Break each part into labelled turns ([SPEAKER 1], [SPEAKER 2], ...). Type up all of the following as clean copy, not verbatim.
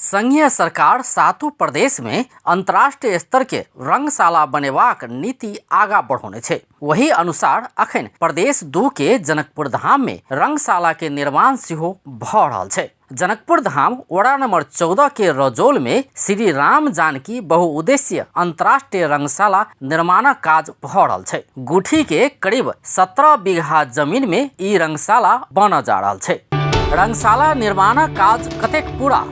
[SPEAKER 1] संघीय सरकार सातु प्रदेश में अंतर्राष्ट्रीय स्तर के रंगशाला बनेबाक नीति आगा बढ़ौने छै। वही अनुसार अखन प्रदेश 2 के जनकपुर धाम में रंगशाला के निर्माण सेहो भ रहल छै। जनकपुर धाम वड़ा नंबर 14 के रजौल में श्री राम जानकी बहुउद्देशीय अंतर्राष्ट्रीय रंगशाला निर्माणक काज भ रहल छै। गुठी के करीब 17 बीघा जमीन में ई रंगशाला बनऽ जा रहल छै। रंगशाला निर्माणक काज कतेक पूरा?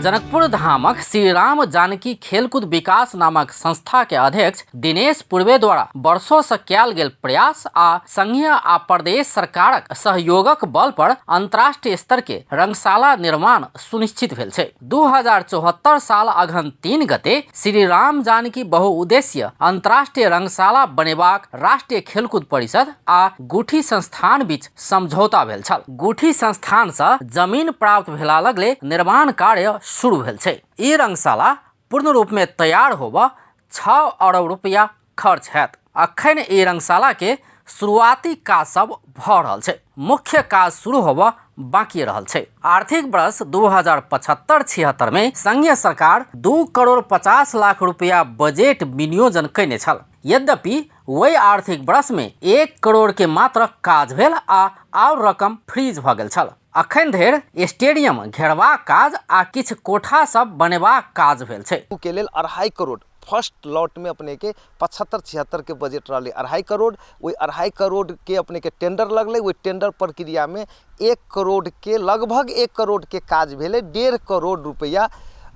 [SPEAKER 1] जनकपुर धामक श्री राम जानकी खेलकूद विकास नामक संस्था के अध्यक्ष दिनेश पूर्वे द्वारा वर्षों से कयल गेल प्रयास आ संघीय आ प्रदेश सरकारक सहयोगक बल पर अंतर्राष्ट्रीय स्तर के रंगशाला निर्माण सुनिश्चित भेल छै। 2074 साल अगहन 3 गते श्री राम जानकी बहुउद्देशीय अंतर्राष्ट्रीय रंगशाला बनेबाक राष्ट्रीय खेलकूद परिषद आ गुठी संस्थान बीच समझौता भेल छल। गुठी संस्थान से जमीन प्राप्त भेला लगले निर्माण कार्य शुरू भेल छै। ई रंगशाला पूर्ण रूप में तैयार होबऽ 6 अरब रुपया खर्च हैत। अखन ई रंगशाला के शुरुआती काज सब भ रहल छै। मुख्य काज शुरू होबऽ बाकी रहल छै। आर्थिक वर्ष 2075-76 में संघीय सरकार 2 करोड़ 50 लाख रुपया बजट विनियोजन कयने छल। यद्यपि वही आर्थिक वर्ष में 1 करोड़ के मात्र काज भेल आ और रकम फ्रीज भ गेल छल। अखन धरि स्टेडियम घेरबाक काज आ किछु कोठा सब बनेबाक काज भेल छै।
[SPEAKER 2] के लेल 2.5 करोड़ फर्स्ट लॉट में अपने के 75-76 के बजट रहलै 2.5 करोड़। ओहि 2.5 करोड़ के अपने के टेंडर लगलै। ओहि टेंडर प्रक्रिया में 1 करोड़ के लगभग 1 करोड़ के काज भेलै। 1.5 करोड़ रुपया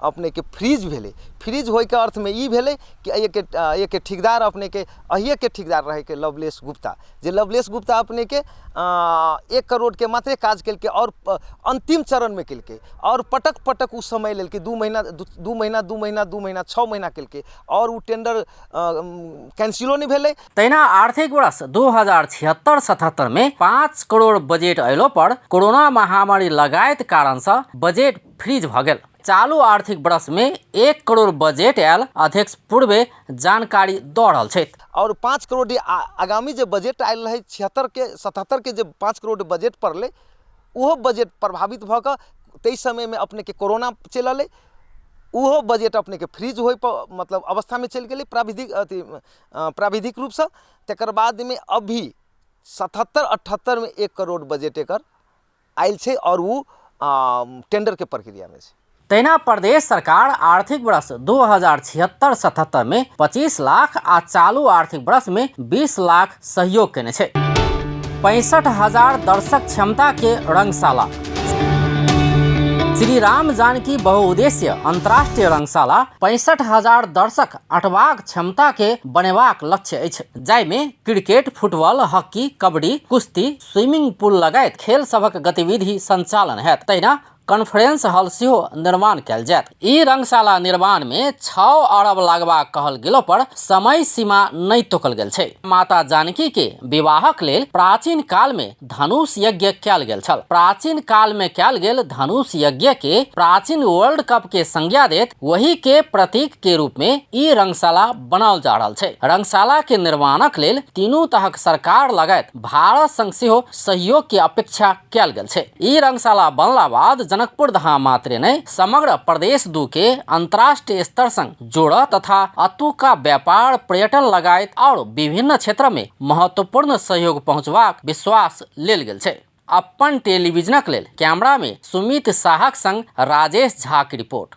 [SPEAKER 2] अपने के फ्रीज भेलै। फ्रीज होइके अर्थमे ई भेलै कि एहिके ठेकेदार अपने के अहिएके ठेकेदार रहैके लवलेश गुप्ता, जे लवलेश गुप्ता अपने के 1 करोड़ के मात्रे काज केलकै और अंतिम चरण में केलकै और पटक पटक उ समय लेलकै। 2 महीना, 2 महीना, 2 महीना, 2 महीना, 6 महीना केलकै और उ टेंडर कैंसिलो नहि भेलै।
[SPEAKER 1] तहिना आर्थिक वर्ष 2076-77 में 5 करोड़ बजट अयलो पर कोरोना महामारी लगायत कारण से बजट फ्रीज भ गेल। चालू आर्थिक वर्ष में 1 करोड़ बजट आयल अध्यक्ष पूर्वे जानकारी दऽ रहल छथि।
[SPEAKER 2] और 5 करोड़ आगामी जे बजट आयल रहै 76 के 77 के जे 5 करोड़ बजट पड़लै, ओहो बजट प्रभावित भऽ कऽ ताहि समयमे अपनेके कोरोना चलि अयलै, ओहो बजट अपनेके फ्रीज होइ पर मतलब अवस्थामे चलि गेलै प्राविधिक अथी प्राविधिक रूपसँ। तकर बादमे अभी 77-78 मे 1 करोड़ बजट एकर आयल छै और उ टेंडरके प्रक्रियामे छै।
[SPEAKER 1] तहिना प्रदेश सरकार आर्थिक वर्ष 2076-77 में 25 लाख आ चालू आर्थिक वर्ष में 20 लाख सहयोग केने छै। 65,000 दर्शक क्षमता के रंगशाला श्री राम जानकी बहुउद्देशीय अंतर्राष्ट्रीय रंगशाला 65,000 दर्शक अटबाक क्षमता के बनेबाक लक्ष्य अछि, जाहिमे क्रिकेट, फुटबॉल, हॉकी, कबड्डी, कुश्ती, स्विमिंग पूल लगायत खेल सभक गतिविधि संचालन हैत। तहिना कॉन्फ्रेंस हॉल सेहो निर्माण कयल जायत। ई रंगशाला निर्माण में 6 अरब लागबाक कहल गेलो पर समय सीमा नहि तोकल गेल छै। माता जानकी के विवाहक लेल प्राचीन काल में धनुष यज्ञ कयल गेल छल। प्राचीन काल में कयल गेल धनुष यज्ञ के प्राचीन वर्ल्ड कप के संज्ञा देत वही के प्रतीक के रूप में ई रंगशाला बनाओल जा रहल छै। रंगशाला के निर्माणक लेल तीनू तहक सरकार लगायत भारत संग सेहो सहयोग के अपेक्षा कयल गेल छै। ई रंगशाला बनला बाद जनकपुर धाम मात्रे नहि समग्र प्रदेश 2 के अंतर्राष्ट्रीय स्तर संग जोड़ तथा अतुका व्यापार, पर्यटन लगायत और विभिन्न क्षेत्र में महत्वपूर्ण सहयोग पहुंचबाक विश्वास लेल गेल छै। अपन टेलीविजनक लेल कैमरा में सुमित साहक संग राजेश झा की रिपोर्ट।